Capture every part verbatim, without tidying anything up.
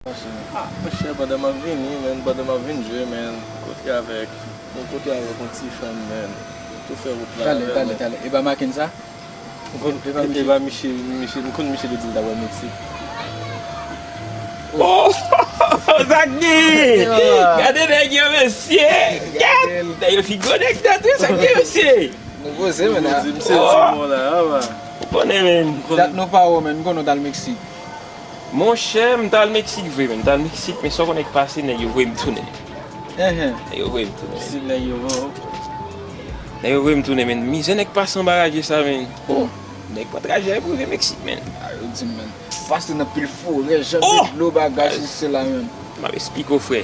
Ah, monchè, pandan m ap vini, men, pandan m ap vin jwe, men, kote avèk, mwen kote avèk yon ti fanm, men, tou fè wout la avè l, men. Talè, talè, talè. E pa Mackenza? Ou konn, e pa misye, misye, m konn misye te di l t ap wè Meksik. Oh! Sa k gen? Gade nèg yo, mesye! Gad! Nèg yo fi gwo nèg dat, wi, sa k gen, mesye? Nou poze, men, la. M sezi mò la, a, ba. Ou konnen, men. Dat nou pa wè, men, m konnen w t al Meksik. Monchè, m t al Meksik vre, men. M t al Meksik, men sa w konnen k pase, nèg yo voye m tounen. Enhen. Nèg yo voye m tounen. Pitit nèg yo, bon. Nèg yo voye m tounen, men. Mizè nèg pase anba radye sa, men. Oh, nèg pran trajè pou rive Meksik, men. A, yo di m, men. Pase nan pil forè, jan de dlo, bagay, sesi, sela, men. M ap esplike w, frè.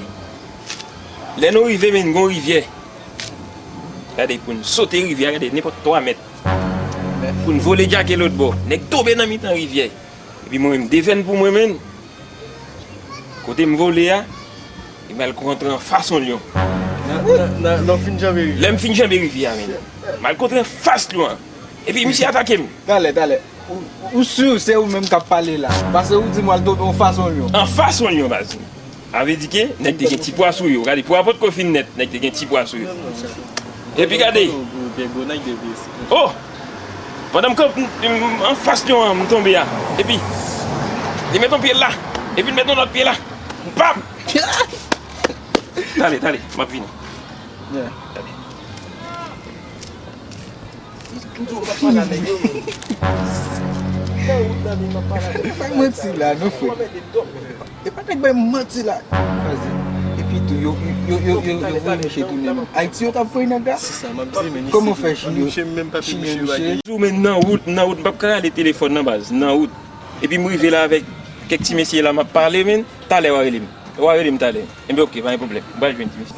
Lè nou rive, men, gon rivyè. Gade, pou n sote rivyè a, gade, nenpòt twa mèt. Pou n vole djake lòt bò. Nèg tonbe nan mitan rivyè. Epi mwen menm, devèn pou mwen menm. Kote m vole a, epi m al kontre anfas yon lyon. Nan, nan, nan, lè w fin janbe rivyè a. Lè m fin janbe rivyè a, menm. M al kontre anfas lyon an. Epi misye atake m. Talè, talè. Ou, ou si se ou menm k ap pale la? Paske ou di m w al tonbe anfas yon lyon. Anfas yon lyon, baz. Sa vle di ke nèg te gen ti pwa sou yo. Gade, pwa potko fin nèt, nèg te gen ti pwa sou yo. Epi gade. Oh! Pandan m kanpe, m, m, anfas lyon an, m tonbe a. Epi, li met yon pye l la. Epi l met yon lòt pye la. Pam! Talè, talè, m ap vini. Talè. Bay manti la, non, frè. E pa nèg bay manti la. Epi tou, yo, yo, yo, yo, yo voye misye tounen menm. Ayiti, yo t ap voye nèg la? Kòman fè chili, chili misye? Sou, men nan wout, nan wout, m p ap ka rale telefòn nan, baz, nan wout. Epi m rive la avèk kèk ti mesye la, m ap pale, men, talè w a rele m. W a rele m talè. Enben, oke, pa gen pwoblèm. M pral jwenn ti mesye.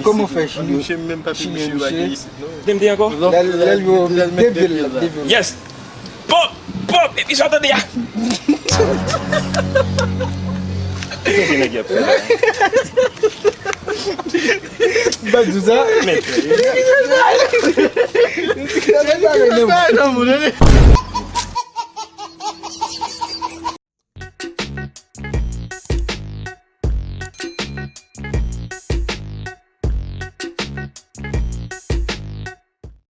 Kòman fè chili, chili misye? Tande m te ankò? Lè, lè l yo, lè l met de pye l la. Yes! Pòp! Pòp! Epi sa w tande a? Kisa se nèg y ap fè la? M pa di w sa. Men.